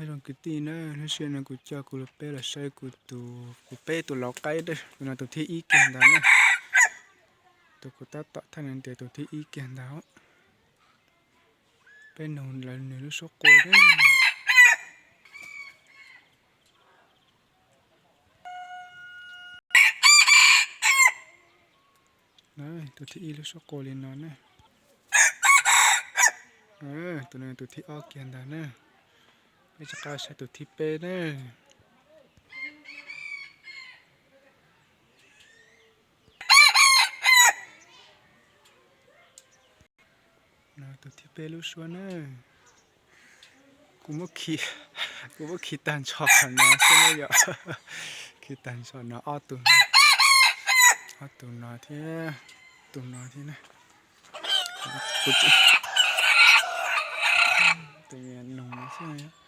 Zoo kwv tij na, lub sij hawm no kuv coj kuv lub peb los saib kuv tus, kuv peb tus lau qaib, tus no tus thib ib kiag ntag na. Tus kuv tab tom thaij no tias tus thib ib kiag ntag. Peb nug lawv nws lub suab qua na. Tus thib ib lub suab qua li no na. Tus no tus thib ob kiag ntag na. Peb rov qab saib tus thib peb na. Tus thib peb lub suab na. Kuv muab khi, kuv muab khi tag nrho qhov no xwb na yom. Khi tag nrho no ob tug, ob tug no thiab, tus no thiab na. Tus nug no xwb.